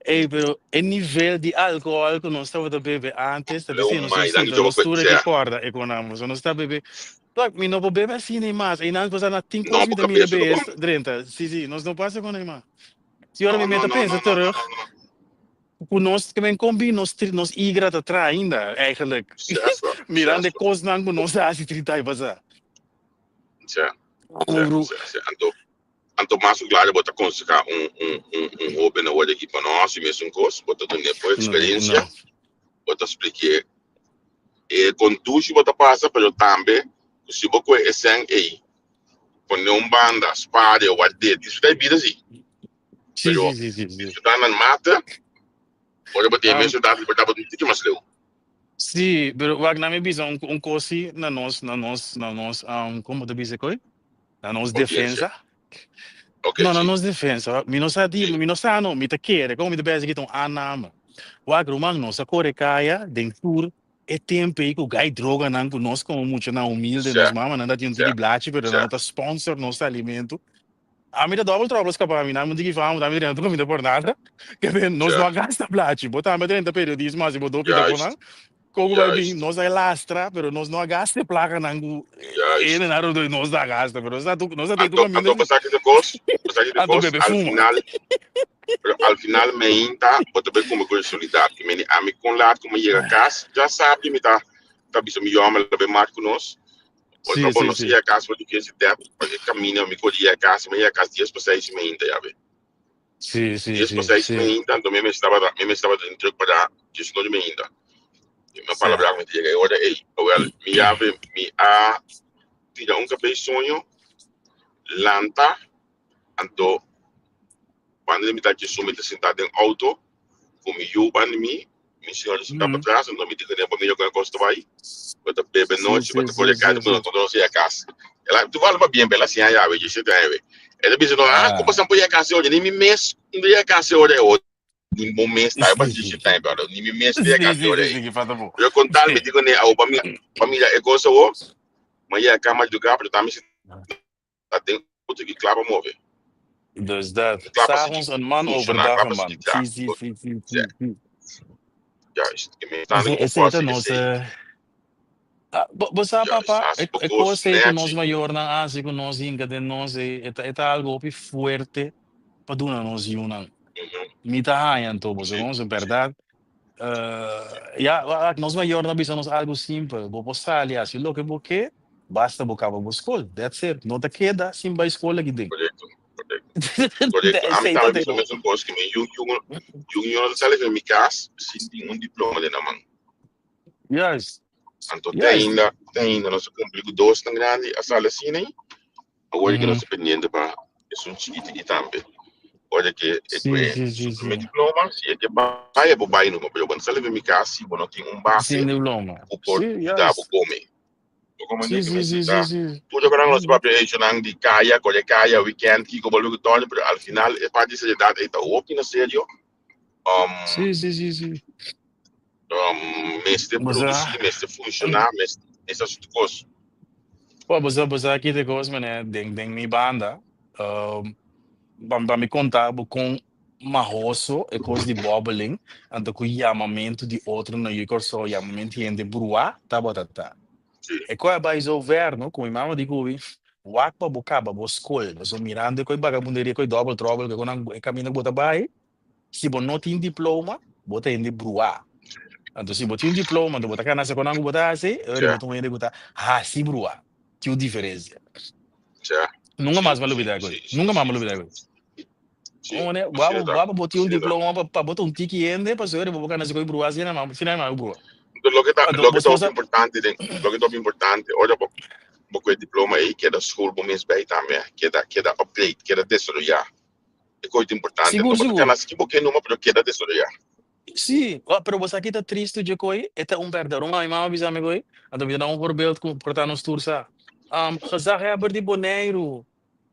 Ey, pero e nivel di alcohol cu nos tabata bebe antes, ta Leu besi nos mai, sinta, danki Jehová nos pa tur sea. e corda e con amo. So nos ta bebe, tak, mi no por bebe asina y mas. Ey, nan pasa na tin No, cos mi bo ta mira cabeza no bes, bon. drenta. Si, si, nos no pasa con ey mas. Si ora No, mi no, meta no, pensa no, no, no, terug, no, no. cu nos que men combi, nos, nos igra ta tra ainda, eigenlijk. Zeswa, Mirando e zeswa. cosnan cu nos a haci 30 aña pasa. Sea, Oh, sea, bro. sea, sea. Anto, Anto mas ku klaro bo ta konsehá un un un un hóben awor di aki pa no hasi mesun kos, bo ta dun'é bo eksperensia, bo ta splik'é e kon dushi bo ta pasa, pero tambe ku si bo kohe e sèn ei pone un banda, spar e ward'é, disfrutá e bida si. Pero disfrutá nan mata, ora bo tin e mesun edat libertat bo ta un tiki mas leu. Sí, pero wak na mi bisa un, un kos sí na nos, na nos, na nos, um, kon bo ta bisa koi? Na nos Audiencia. defensa. Ok, No, na sí. nos defensa. Mi no sa di, Sí. mi no sa no, mi ta kere, kon mi ta bisa ki ta un aanname. Wak ruman, nos a kore kaya den tur e tempo ei ku gai droganan ku nos komo muchanan humilde, nos Sè, mamanan ta tin un sè, tiki blachi, pero nan sè. no ta sponsor nos alimento. Ami ta double trouble skapa ami nan tiki fama ami drenta comida por nada ke men nos no a gasta plachi bo tambe drenta periodismo hasi bo do pida con nan Juist, koku bai bin juist, nos a lastra pero nos no a gasta e placa nan ku juist. ene nan rodo nos ta gasta pero nos ta tu nos ta tu Anto, caminda anto si pasaki de kos, pasaki de anto kos, bebe al fuma. final, pero al final me inta, bo ta bai come con solidat. Ke meni ami con laat ku mi yega kas, ya sabi mi ta ta bisa mi yòmber la bai mat ku nos. Bo Sí, bo sí, no sí. sigue a casa porque quiere tep, porque camina mi kodi a casa, mi a casa 10 pa 6 me inta ya ve. Sí, sí, 10 pa sí, 6 me sí. inta, anto mi me estaba mi me estaba den druk para 19 me inta. Mi Sí. palabra mi llega ora ey, wel mi ya ve mi a tira un café soño, lanta, anto Banda di mi ta dje mi ta sintá den outo ku mi yu banda di mi, mi señora sintá patras, anto mi di kuné bo mira kon e kos ta bai, bo ta bebe nochi, bo ta kore kai, bo no konosé e kas. El a, tu fala pa bien, el a siña yawe, dje shete aña we. El a bisa no, ah, ku pasan por yega kas e ora, ni mi mes no ta yega kas e ora e ora, ni bo mes ta, pa dje shete aña pero ni mi mes ta yega kas e ora ei. Pero kon tal mi di kuné, awo pa mira, pa mira e kos awo, mi a yega kama djugá, pero ta mi sintá den auto ki kla pa move. Dus dat. Kla pa S'avonds sigui een man, funciona, overdag kla een pa man. sigui traha. Sí, sí, sí, sí, sí, sí. Juist. Ik meen, staan Esei, ik op esei ta hasi nos. esei. Ah, bo, bo sa, Juist. papa, Hasi e, bo e kos kos ei ku nos nechi. mayornan hasi ku nos hinka den nos ei, e ta, e ta algo hopi fuerte pa duna nos yunan. Mi ta haña anto, bo sa Sí, kon, so sí. bèrdat. Ya, wak, nos mayornan a bisa nos algu simpel, bo por sali hasi loke bo ke, basta bo kaba bo skol, that's it, no ta keda sin bai skol aki den. Korekto, korekto. Korekto. Ami Esei ta tambe de bisa bo. mesun kos, ku mi yu, yu, yu no ta sali for mi kas sin tin un diploma den nan man. Juist, Anto te juist. ainda, te ainda nos a kumpli ku dosnan grandi a sali asina ei. Awor ke nos ta pendiente pa esun chikiti aki tambe. Ora ke e Sí, kue sí, sí, su primer sí. diploma, si e ke bai, e por bai numa. Pero bo no sali for mi kas si bo no tin un base Sin diploma. ku por Sí, yuda bo juist. kome. Bo Sí, komprende ke sí, mi sí, ta sí, sí. tur loke nan nos papia hechonan di kaya, kore kaya, weekend, kiko bolbe ku tòrte, pero al final e parti di seriedad ei ta hopi na serio. Um, Sí, sí, sí, sí. um, mester Bo sa, produsí, mester funshoná, mester mester hasi tur kos. bo bo sa, bo sa ki te kos, meneer, den, den mi banda, um, pa, pa mi konta bo kon mahoso e kos di bobbeling, anto ku yamamentu di otro na yu Kòrsou, yamamentu di hende bruá tabata ta. Sí. E kos a bai zo ver, no, ku mi mama di ku mi, wak pa bo kaba bo skol, pasobra mirando e kos bagabunderia, e kos double trouble, ku e konan e kaminda ku bo ta bai, Si bo no tin diploma, bo ta hende bruá. Anto si bo tin un diploma, anto bo ta kana sa konan ku bo ta hasi, e ora bo ta un hende ku ta hasi bruá. Tin un diferensia. Nunka mas mi a lubida e kos. Nunka mas mi a lubida e kos. One, wou bo bo tin un diploma pa pa bo ta un tiki hende, pasobra bo por kana si kos bruá asina, ma asina mi a bruá. Anto loke ta Anto loke bo ta sa hopi importante den loke ta hopi importante ora bo bo ku e diploma ei keda skol bo mes bei tambe, keda keda upgrade, keda desaroyá. E kos ta importante. Sigur, Anto bo ta sigur. kana ski bo ke numa pero keda desaroyá. Sí, oh, pero bo sa ki ta tristu dje koi? E ta un berdad. Un mi mama bisa mi koi, anto mi ta da un voorbeeld ku por ta nos tur sa. Gezaghebber di Boneiru,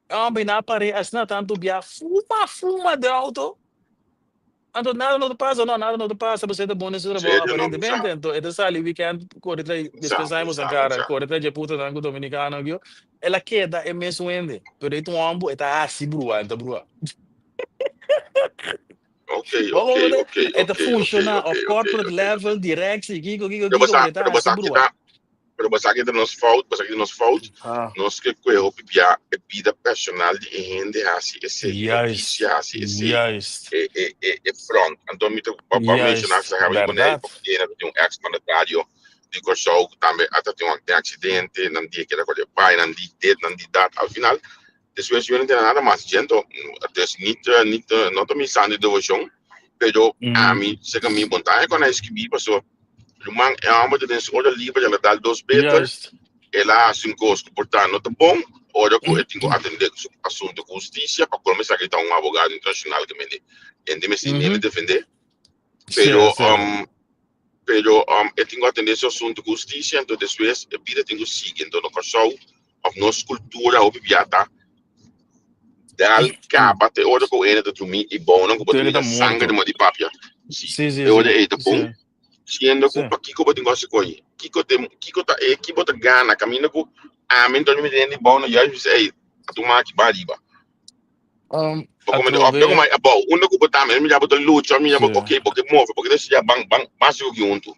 hombre, na par'é asina tantu bia fuma, fuma den auto. Anto nada no ta pasa, no, nada no ta pasa, pasobra e ta bon den su trabou Serio, no, mi sa. aparentemente. Anto e ta sali weekend kore tra'i, Mi sa, despues mi saimos sa, mi cara, sa. kore tra'i dje putanan ku dominicano aki. El a keda e mesun hende, pero e ta un homber, e ta hasi brua, e ta brua. Ok, Bo ok, bo ok, e ta ok, ok, funciona ok, op ok, corporate ok. level, directie, kiko, kiko, Pero kiko, bo sa, pero e ta pero bo hasi sa ki brua. ta, pero bo sa ki ta nos fout, bo sa ki ta nos fout. Ah. Nos ke kue hopi bia e bida personal di e hende hasi esei Juist, notisia, hasi esei juist, e e e e front. Anto mi ta pa pa menshoná juist, sa habi Bonaire berdad. pa kena tin un ex mandatario di Kòrsou ku tambe a ta tin un aksidente, nan di e keda kòrda e bai, nan di dit, nan di dat. Al final despues yo no ntende nada mas djento. Dus nit nit no ta mi santo di devoshon, pero ami seka mi bon ta kon a eskibí paso ruman e hòmber ta den su ora liber el a dal dos beter, Juist. el a hasi un kos ku por ta no ta bon, ora ku e tin ku atendé ku su asunto ku hustisia, pa colmo esaki ta un abogado internashonal ke mende hende mester hende defendé. Sí, Pero sí. Pero e tin ku atendé su asuntu ku hustisia, anto despues e bida tin ku sigui. Anto na Kòrsou òf nos kultura hopi bia ta dal kaba te ora ku hende ta drumí i bounan ku bo ta mira sanger den di papia. Si, si, e ora ei ta bon. Siendo ku pakiko bo tin ku hasi ko'i? Kiko te kiko ta e ki bo ta gana kaminda ku ami anto mi den di bounan juist bisa ei a tuma aki ba riba. Bo come of atrobe come abou unda ku bo ta mi mira bo ta lucha mi mira bo ok bo ke move bo ke ya ban ban ban sigu ki huntu.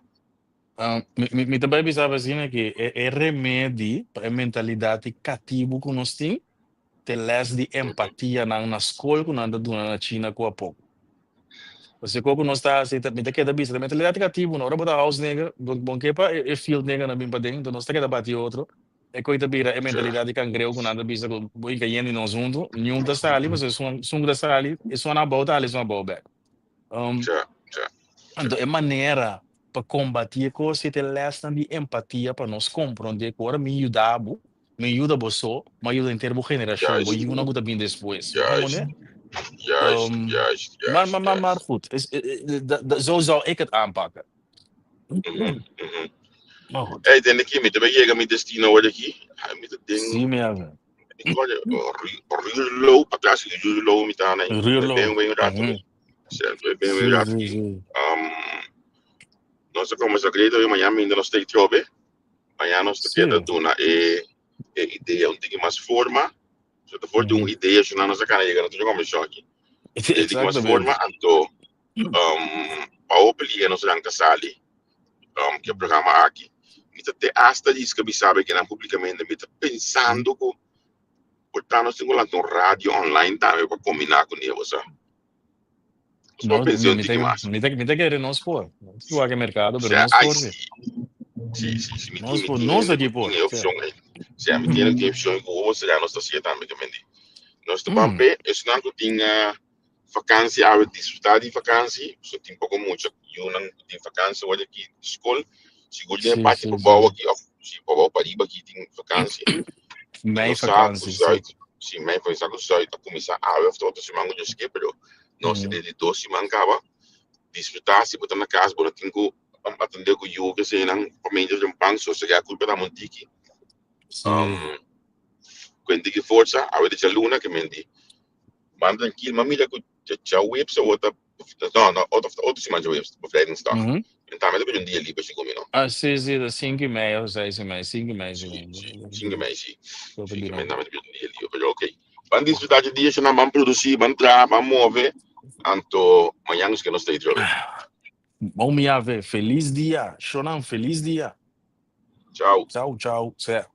Mi ta bai bisa bo asina ke e remedi pa e mentalidat di katibu ku nos tin te les di empatia nan na skol ku nan ta duna na China ku Hapon. Pasobra ku nos ta hasi mi ta keda bisa e mentalidat di katibu no ora bo ta house nigger bo bo ke pa e field nigger nan bin paden enton nos ta keda bati otro. E koe ta bira e mentalidad di cangreu cu nan ta bisa cu bo hinca yen di nos hunto, niun ta sali pasobra esun esun cu ta sali, esun abou ta hala esun abou bek. Anto e manera pa combati e cos ei ta e lesnan di empatia pa nos compronde cu ora mi yuda bo, mi yuda bo so, mi a yuda henter bo generacion, bo yunan cu ta bin despues. Bo comprende? Maar maar maar goed, zo zou ik het aanpakken. Maar goed. Hey, tende ki, mi te yega mi destino hoor aki. Ay, mi te den. Sí, mi ave. Ik hoor Ruurlo, patras Ruurlo mi ta na. Ruurlo. Ben ben rato. Sempre ben ben rato. Nos ta como sa credo mañana minda nos take trobe. Mañana nos te queda duna e e idea un tiki mas forma. So te voor un idea, so nos a yega na tu comisión aki. E tiki mas forma anto pa hopi liga nos ranka sali ku e programa aki. Mi ta te asta riska bisa bo kinan publikamente mi ta pensando ku por ta nos tin ku lanta un radio online tambe pa kombiná kuné bo sa. Nos por No, pensa mi, un mi tiki ta, mas. mi ta, mi ta kere nos por. Nos por wak e merkado, pero Sea, nos ai por sí. sí, sí, sí, mi tin, Nos mi por, tin nos hende aki ku por. tin e Sea. opshon ei. Sea, mi tin e opshon ku bo será nos ta hasié tambe ke mende. Nos ta Mm. ban p'e esnan ku tin Vakansi awe disfruta di vakansi so tin poko mucha yunan ku tin vakansi awor aki di skol sigur den e Sí, parti sí, pabou sí. aki of si pabou pariba aki tin vakansi Mei nos sa ku vakansi, sí. Zuid si mei vakansi sa ku Zuid a kuminsá awe of ta otro siman ku Dios ke pero nos ta den di dos siman kaba disfruta si bo ta na kas bo no tin ku atende ku yu kesenan pa mente den pan sosega kulpa ta montiki Sí. Kuenti ki forsa awe di djaluna ke menti Ban trankil, m'a mira ku djaweps awor ta, no, no, otro, otro siman djaweps, bevrijdingsdag. Mm -hmm. En tambe ta un dia liber segun mi, no? Ah, sí, sí, ta sinku i mei of seis i mei, sinku i mei Sí, segun. sí, sinku i mei, sí. Lo Sinku i bira. mei tambe ta un dia liber, pero ok. Ban disfruta dje dia, shona, ban produci, ban traha, ban move, anto mañan nos ke nos ta otra vez. Bon mi ave, felis dia, shonnan, felis dia. Chao. Chao, chao, sea.